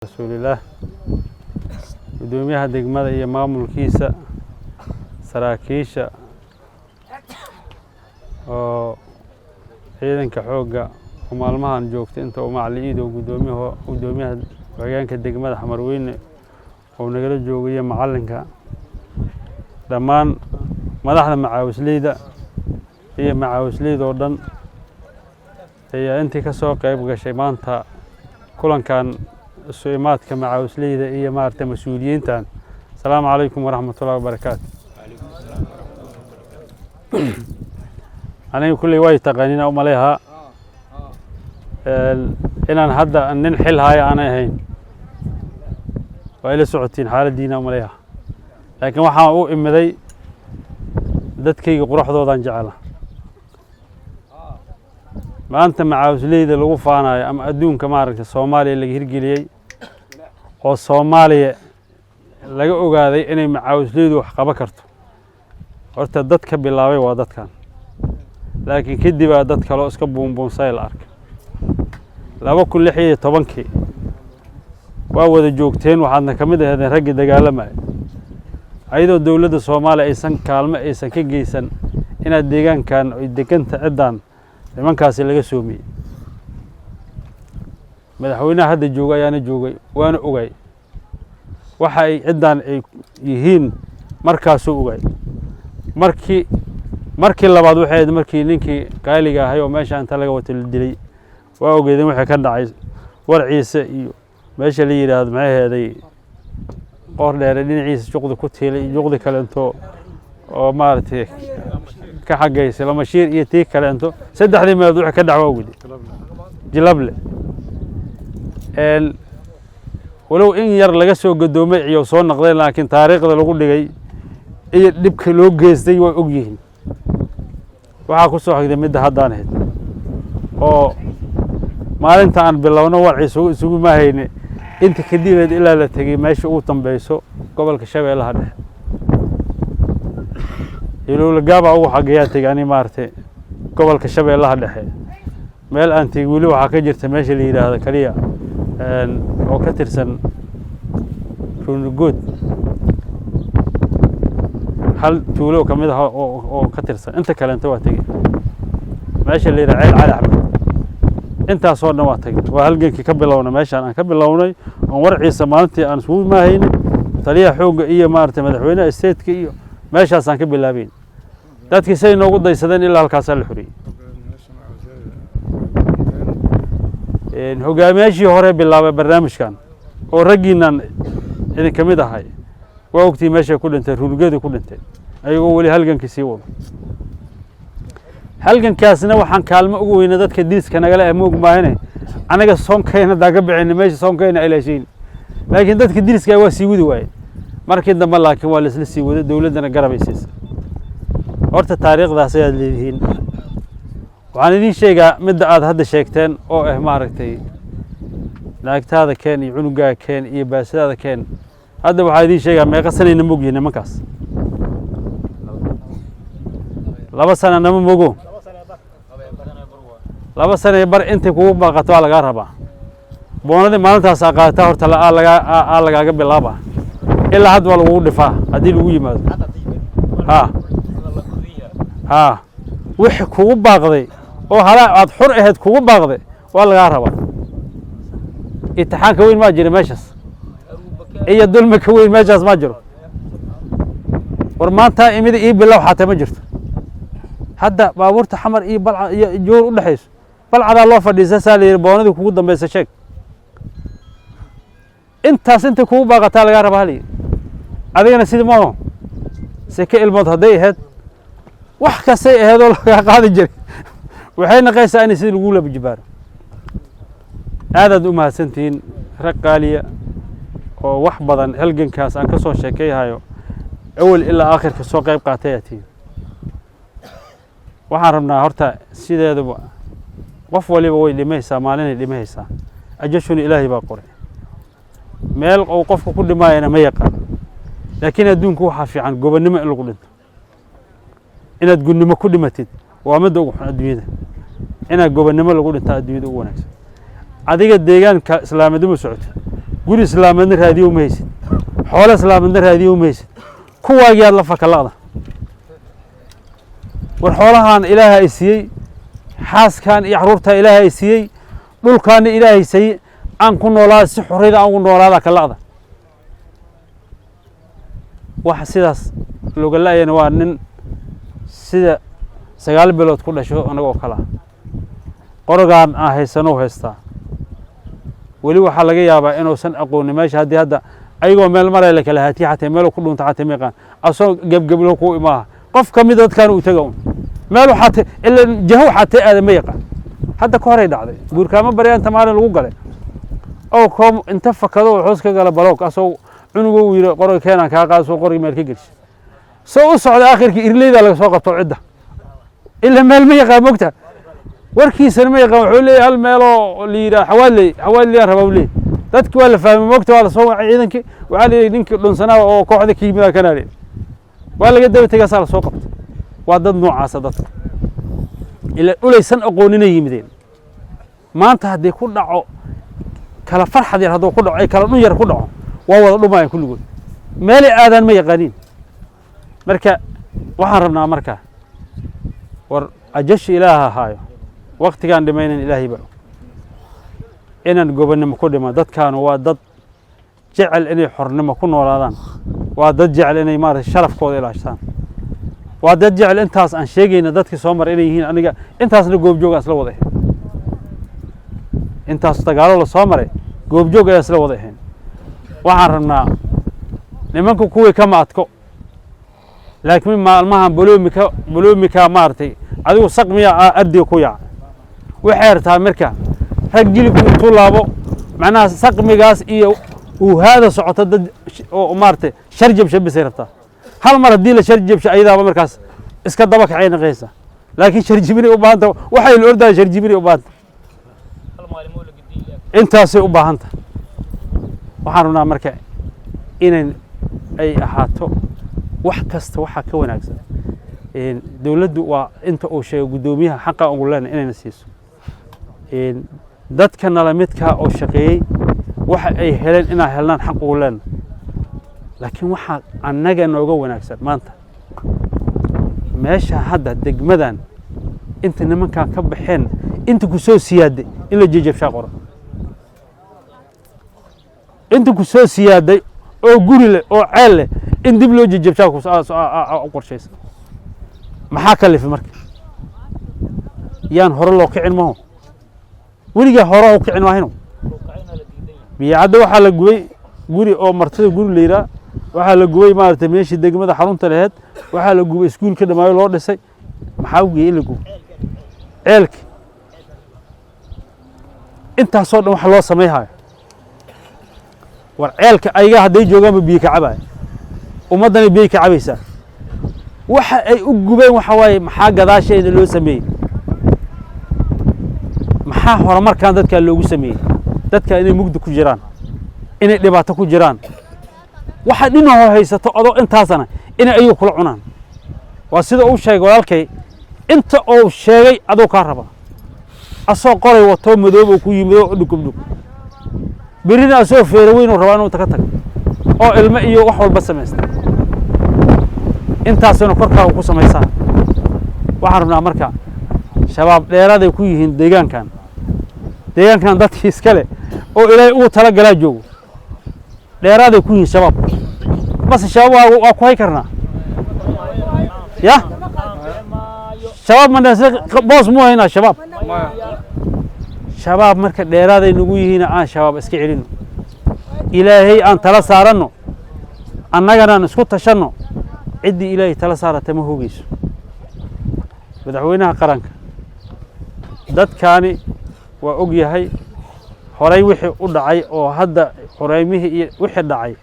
Rasuulillaah, guddoomiyaha degmada iyo maamulkiisa, saraakiisha oo ciidanka xoogga oo maalmahan joogta inta uu Macali Iidow guddoomiyaha, guddoomiyaha ku-xigeenka degmada Xamarweyne oo nagala joogayo, macalinka, dhammaan madaxda macaawisleyda iyo macaawisleyda oo dhan ayaa intii ka soo qayb gashay maanta kulankan isu imaadka macaawisleyda iyo maaragtay mas-uuliyiintan. Asalaamu calaykum waraxmatullahi wabarakaatu. Aniga kulley way taqaaniin u maleehaa inaan hadda nin xil haayo aanay ahayn, waa ila socotiin xaaladdiina u maleeha, laakiin waxaan u imiday dadkayga quruxdoodaan jecela. Maanta macaawisleyda lagu faanayo ama adduunka maaragtay Soomaaliya laga hirgeliyey oo Soomaaliya laga ogaaday inay macaawisleydu wax qaban karto, horta dadka bilaabay waa dadkan, laakiin kadibaa dad kaloo iska buunbuunsay la arkay. 2016-kii waa wada joogteen, waxaadna ka mid aheedeen raggii dagaalamaya, ayadoo dowladda Soomaaliya aysan kaalmo aysan ka geysan inaad deegaankan ay deganta ciddan nimankaasi laga soomiyey. Madaxweynaha hadda jooga ayaana joogay, waana ogay waxa ay ciddan ay yihiin, markaasuu ogay. Markii labaad waxay ahayd markii ninkii qaaliga ahay oo meesha inta laga wato la dilay. Waa ogeedeen wixii ka dhacay Warciise iyo meesha la yidhaahdo maxay aheeday, Qoor Dheere dhinaciisa, juqdi ku tiilay iyo juqdi kalento oo maaragtay ka xagaysay Lamashiir iyo tii kalento, saddexdii meelood wixii ka dhac waa ogday, Jilable. Walow in yar laga soo gadoomay ciyow soo noqdeen, laakiin taariikhda lagu dhigay iyo dhibka loo geystay way og yihiin. Waxaa ku soo xigday midda haddaan ahayd oo maalinta aan bilowno Warciisa isugu maahayne, inta kadibeed ilaa la tegey meesha ugu dambeyso gobolka Shabeellaha Dhexe, Ilowlagaabaa ugu xageeyaa tegey ani maaragtay gobolka Shabeellaha Dhexe. Meel aan tegey weli waxaa ka jirta meesha la yidhaahdo kaliya oo ka tirsan Ruunugood, hal tuulo ka mid ah oo ka tirsan. Inta kalenta waa tegey, meesha la yidhaha Ceel Cali Axmed, intaasoo dhan waa tagay. Waa halgankii ka bilownay meeshaan aan ka bilownay oon Warciisa maalintii aan isugu maahaynay taliyaha xoogga iyo maaragtay madaxweynaha stateka iyo meeshaasaan ka bilaabeyn. Dadkii say noogu daysadeen ilaa halkaasaa la xoriyey. Hogaamiyaashii hore bilaabay barnaamijkan oo raggiinan idin ka mid ahay waa ogtii meeshay ku dhinteen, Ruurgeedu ku dhinteen, ayagoo weli halgankii sii wado. Halgankaasna waxaan kaalmo ugu weynay dadka diiska nagala ah, moog maahane anaga soonkayna haddaan ka bixinay meesha soonkayna ilaashayn, laakiin dadka diriska waa sii wadi waaye markii dambe, laakiin waa laisla sii waday, dowladdana garabay siisay. Horta taariikhdaas ayaad leedihiin. Waxaan idiin sheegaa midda aad hadda sheegteen oo ah maaragtay naagtaada keen iyo cunugaaga keen iyo baasadaada keen. Hadda waxaa idiin sheegaa meeqa sanayna mogyihin nimankaas? 2 sana nama mogo, 2 sana iyo bar intay kugu baaqato waa lagaa rabaa. Boonadii maalintaas aa qaadataa horta aa lagaaga bilaaba, ilaa hadda waa lagugu dhifaa haddii lagu yimaado. Ha wixii kugu baaqday oo halaa aad xur ahayd kugu baaqday waa lagaa rabaa. Itixaanka weyn maa jira meeshaas iyo dulmi ka weyn meeshaas maa jiro. War maanta imida ii bilow xataa ma jirto. Hadda baabuurta Xamar iyo Balca iyo Joor u dhexayso, Balcadaa loo fadhiista, saa la yidhi boonadii kugu dambeysa sheeg, intaas intay kugu baaqataa lagaa rabaa hal yidhi. Adigana sidii maaho seke ilmood hadday ahayd, wax kastay ahayd oo lagaa qaadi jiray, waxay naqaysaa inay sidii lagu laba jibaaro. Aadaad u mahadsantihiin, rag qaaliya oo wax badan halgankaas aan ka soo sheekayhayo awel ilaa aakhirka soo qayb qaatay aad tihiin. Waxaan rabnaa horta sideeduba qof waliba way dhimaysaa, maalinay dhimahaysaa, ajashuna Ilaahay baa qoray, meel uu qofka ku dhimaayana ma yaqaan, laakiin adduunku waxaa fiican gobonnimo in lagu dhinto. Inaad gunnimo ku dhimatid waa midda ugu xun adduunyada, inaad gobonnimo lagu dhintaa adduunyada ugu wanaagsan. Adiga deegaanka islaameed uma socotid, Guri islaameedna raadiyo ma haysid, xoolo islaameedna raadiyo ma haysid, kuwaagii aad la fakala'da. War xoolahan Ilaaha ay siiyey, xaaskan iyo carruurtaa Ilaaha ay siiyey, dhulkaana Ilaahay siiyey, aan ku noolaada si xorriyada aan ugu noolaada kala'da. Waxa sidaas looga la'yana waa nin sida 9 bilood ku dhasho annagoo kale ah. Qorogaan aan haysano haystaa weli waxaa laga yaabaa inuusan aqoonin meesha. Haddii hadda ayagoo meel maraya la kala haatiye, xataa meel ku dhunta xataa ma yaqaan, asoo gebgeblo ku imaaha qof ka mida dadkaan uu taga un meel waxaa te ila jaho waxaa te aada ma yaqaan. Hadda ka horay dhacday buurkaamo baryaanta maalin lagu galay oo koom inta fakado oo hoos ka gala baloog, asoo cunugo uu yidhi qoroga keenaan kaa qaado, soo qoriga meel ka gelsha, soo u socda, aakhirkii irleydaa laga soo qabto cidda, ila meel ma yaqaan, mogta warkiisana ma yaqaan. Wuxuu leeyahay hal meeloo la yidhaha Xawaadley, Xawaadleyaan rabaa uu leeyahy. Dadki waa la fahmay, mogta waa lasoo wacay ciidankii, waxaa la yidhi ninkii dhunsanaa oo kooxda ka yimid kanaa leeyahy, waa laga daba tegaasaa lasoo qabtay. Waa dad noocaasa dadka, ila dhulaysan aqooninay yimideen. Maanta haddii ku dhaco kala farxad yar, hadduu ku dhaco ay kala dhun yar ku dhaco, waa wada dhumayaan kulligood, meelay aadaan ma yaqaaniin. Marka waxaan rabnaa marka, war ajashi Ilaaha haayo, waktigaan dhimaynan Ilaahay baa og inaan gobonnimo ku dhima. Dadkaanu waa dad jecel inay xornimo ku noolaadaan, waa dad jecel inay maarata sharafkooda ilaashtaan, waa dad jecel intaas aan sheegayna dadkii soo maray inay yihiin. Aniga intaasna goobjoog aan isla wada ahayn, intaas dagaalo la soo maray goobjoog ayaan isla wada ahayn. Waxaan rabnaa nimanku kuwii kama adko, laakiin maalmahan boloomika boloomika maaragtay adigu saqmiya ardiga ku yaaca. Waxay rabtaa marka rag jilibku intuu laabo, macnaha saqmigaas iyo uhaada socota dad oo maaragtay sharjabsha bisay rabtaa. Hal mar haddii la sharjabsho, ayadaaba markaas iska daba kacay naqaysa, laakiin sharjibinay u baahanta. Waxay la ordaya sharjibinay u baahanta, intaasay u baahanta. Waxaan rabnaa marka inay ay ahaato wax kasta waxaa ka wanaagsan dowladdu waa inta uu sheegay guddoomiyaha xaqa ugu leenahay inayna siiso. Dadka nala midkaa oo shaqeeyey waxa ay heleen inaan helnaan xaq ugu leenahay, laakiin waxaa annaga nooga wanaagsan maanta meesha hadda degmadan inta nimankan ka baxeen, inta ku soo siyaaday in la jejabshaa qoran, inta ku soo siyaaday oo guri leh oo ceel leh in dib loo jejabshaa u qorshaysan. Maxaa kalifay marka? Yaan hore loo kicin maho, weligaa hore u kicin maahino. Biyacadda waxaa la gubay guri oo martida guri la yidhaha, waxaa la gubay maaragtay meeshii degmada xarunta laheyd, waxaa la gubay iskuulka dhamaayo loo dhisay. Maxaa u geeyey in la gubo ceelki? Intaasoo dhan waxa loo samayhayo, war ceelka ayaga hadday joogaanba biyo ka cabaya, ummaddana biyay ka cabaysaa. Waxa ay u gubeen waxa waaye, maxaa gadaasheeda loo sameeyey? Maxaa horumarkan dadkaa loogu sameeyey? Dadka inay mugdi ku jiraan, inay dhibaato ku jiraan, waxa dhinahoo haysato adoo intaasana inay ayagu kula cunaan. Waa sida uu sheegay walaalkay, inta uu sheegay aduu kaa raba, asoo qoray watoo madoob oo ku yimid oo dhugubdhug, berrina asoo feero weyn uu rabaa inuu ka tago oo ilmo iyo wax walba samaysta, intaasuna korkaaga ku samaysaa. Waxaan rabnaa marka shabaab dheeraaday ku yihiin deegaankan, deegaankan dadkii iskale oo Ilaahay ugu tala galaa joogo, dheeraaday ku yihiin shabaab. Base shabaab waa ku hay karnaa ya shabaab ma boos muu haynaa shabaab? Shabaab marka dheeraaday nagu yihiin, aan shabaab iska celino, Ilaahay aan tala saaranno, annagana aan isku tashanno. Ciddii Ilaahay tala saarata ma hoogeyso. Madaxweynaha qaranka dadkaani waa og yahay horay wixii u dhacay oo hadda xoreymihii iyo wixii dhacay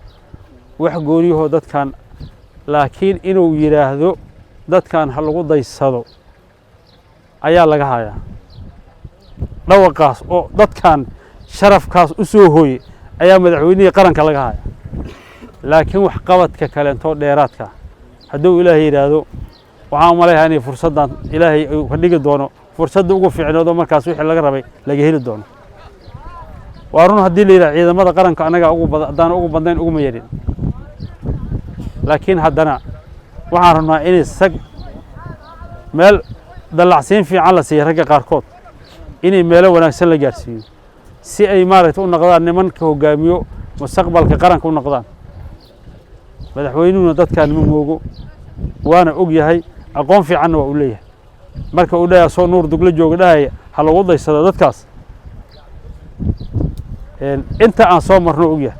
wax gooniyahoo dadkan, laakiin inuu yidhaahdo dadkan ha lagu daysado ayaa laga hayaa dhawaqaas oo dadkan sharafkaas u soo hooyey ayaa madaxweynihii qaranka laga hayaa. Laakiin waxqabadka kaleentoo dheeraadka hadduu Ilaahay yidhaahdo, waxaan u malayhaa inay fursaddan Ilaahay uu ka dhigi doono fursadda ugu fiicnoodoo markaas wixii laga rabay laga heli doono. Waa run haddii la yidhaha ciidamada qaranka annagaa ugu badan, haddaan ugu badnayn uguma yarin, laakiin haddana waxaan rabnaa inay sag meel dallacsiin fiican la siiyo ragga qaarkood, inay meelo wanaagsan la gaarsiiyo si ay maaragtay u noqdaan nimanka hogaamiyo mustaqbalka qaranka u noqdaan. Madaxweynuhuna dadkaan ma moogo, waana og yahay, aqoon fiicanna waa u leeyahay. Marka uu dhahaya soo Nuur Dugla jooga dhahaya ha lagu daysado dadkaas, inta aan soo marno og yahay.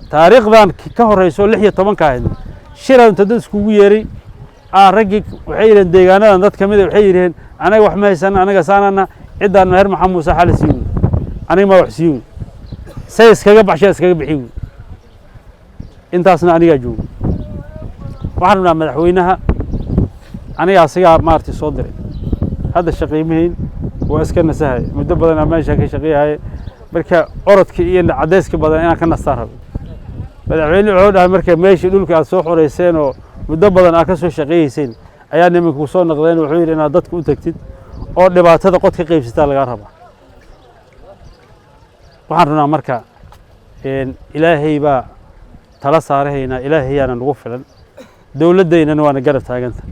Taariikhdan ka horeyso 16-ka ahaydna shiraan inta dad iskugu yeeray raggii waxay yidhaheen deegaanadan dad ka mid a waxay yidhaheen anaga wax ma haysana, anaga saanana ciddaan meher Maxamed Muuse xali sii wey, aniga maa wax sii wey, say iskaga baxshaa iskaga bixi wey. Intaasna anigaa joogo. Waxaan rabnaa madaxweynaha aniga asigaa maaragtay soo diray. Hadda shaqaymahayn, waa iska nasahay, muddo badanaa meeshaan ka shaqeeyahay. Marka orodka iyo cadayska badan inaan ka nastaan rabo. Madaxweyne wuxuu dhahay marka meeshii dhulka aad soo xoreyseen oo muddo badan aad ka soo shaqeeyeyseen ayaa nimanku soo noqdeen. Wuxuu yidhi inaad dadka u tagtid oo dhibaatada qod ka qaybsataa lagaa rabaa. Waxaan rabnaa marka Ilaahay baa tala saarahaynaa, Ilaahayaana nagu filan, dowladdaynana waana garab taaganta.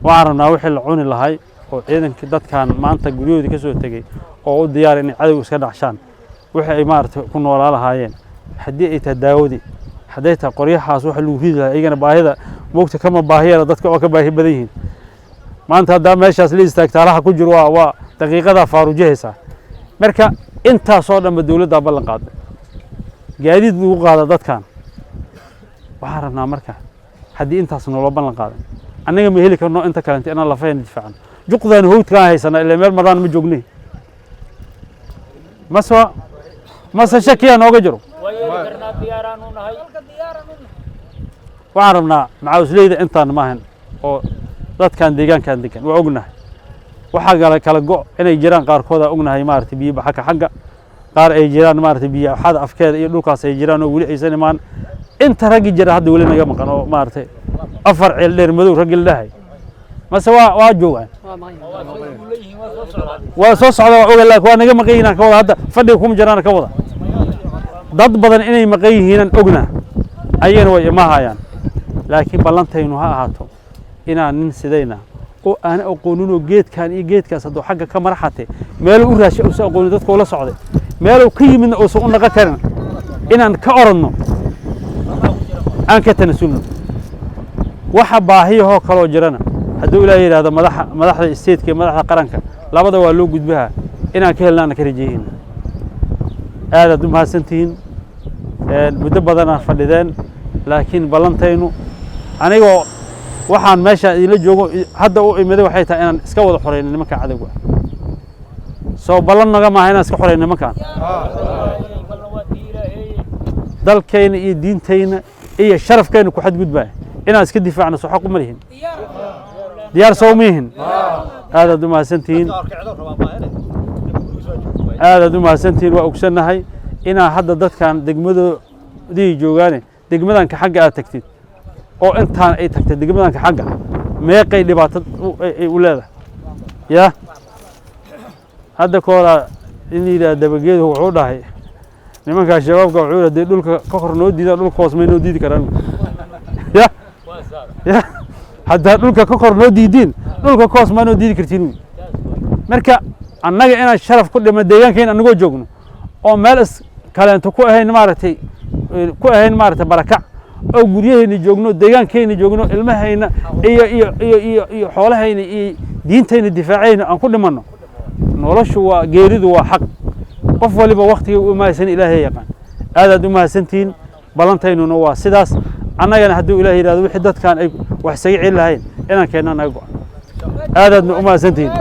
Waxaan rabnaa wixii la cuni lahay oo ciidanka dadkan maanta guryahoodii ka soo tegey oo u diyaar inay cadowga iska dhacshaan, wixii ay maaragtay ku noolaa lahaayeen, haddii ay tahay daawadii, hadday tahay qoryahaas waxa lagu ridi lahaa, iyagana baahida moogta kama baahiyana dadka oo ka baahi badan yihiin. Maanta haddaa meeshaas la istaagta halaha ku jiro waa daqiiqadaa faarujahaysaa. Marka intaasoo dhanba dowladdaa ballan qaaday gaadiid lagu qaada dadkan. Waxaan rabnaa marka haddii intaas nooloo ballan qaaday, annaga ma heli karno inta kalente inaan lafahayna difaacno. Juqdaan howdkaan haysanaa ilaa meel maraan ma joognay, mase shakiyaa nooga jiro. Waxaan rabnaa macawisleyda intaan maahan oo dadkan deegaankan degan waa ognahay waxaa kala kala go' inay jiraan qaarkood aa ognahay maaragtay biyo baxaka xagga qaar ay jiraan, maaragtay biyo axada afkeeda iyo dhulkaas ay jiraan oo weli aysan imaan. Inta raggi jira hadda weli naga maqan oo maaragtay 4 ceel dheer madow raggi la dhahay mase waa joogaan, waa soo socda, waa oga, laakiin waa naga maqan yihiin aan ka wada. Hadda fadhiga kuma jiraan ka wada. Dad badan inay maqan yihiinaan ogna, ayagana way imahayaan, laakiin ballantaynu ha ahaato inaan nin sidayna oo aan aqooninoo geedkan iyo geedkaas hadduu xagga ka maraxate meeluu u raashay uusan aqoonin, dadka ula socday meeluu ka yimidna uusan u naqon karin, inaan ka orodno aan ka tanasulno. Waxa baahiyahoo kaloo jirana hadduu Ilaah yidhaahdo madaxda isteedka iyo madaxda qaranka labada waa loo gudbaha inaan ka helnaana ka rajeyhayna. Aadaad u mahadsantihiin, muddo badanaa fadhideen, laakiin ballantaynu anigoo waxaan meesha idinla joogo hadda u imiday waxay tahay inaan iska wada xoreyno nimanka cadowga. Soo ballan naga maaha inaan iska xoreyno nimankan dalkayna iyo diintayna iyo sharafkayna ku xadgudbaya inaan iska difaacno? Soo xaq uma lihin? Diyaar soo uma yihin? Aadaad u mahadsantihiin, aadaad u mahadsantihiin. Waa ogsannahay inaa hadda dadkan degmadoodii joogaane degmadanka xagga aad tagtid oo intaan ay tagtay degmadanka xagga meeqay dhibaato ay u leedahay. Ya hadda ka horaa in yidhaha dabageedu wuxuu dhahay nimankaa shabaabka, wuxuu yidhi haddii dhulka ka hor noo diidaan dhulka hoos may noo diidi karaan. Ya haddaa dhulka ka kor noo diidiin, dhulka ka hoos maa noo diidi kartiin. Marka annaga inaan sharaf ku dhimo deegaankeena annagoo joogno oo meel is kaleento ku ahayn maaragtay ku ahayn maaragtay barakac oo guryahayna joogno, deegaankayna joogno, ilmahayna iyo iyo iyo iyo iyo xoolahayna iyo diintayna difaacayna aan ku dhimanno. Noloshu waa geeridu, waa xaq, qof waliba waktigay u mahadsan Ilaahay yaqaan. Aadaad u mahadsantihiin, ballantaynuna waa sidaas. Annagana hadduu Ilaah yidhahdo wixii dadkan ay wax isaga celi lahayn inaan keennaa naga go'an. Aadaadna u mahadsantihiin.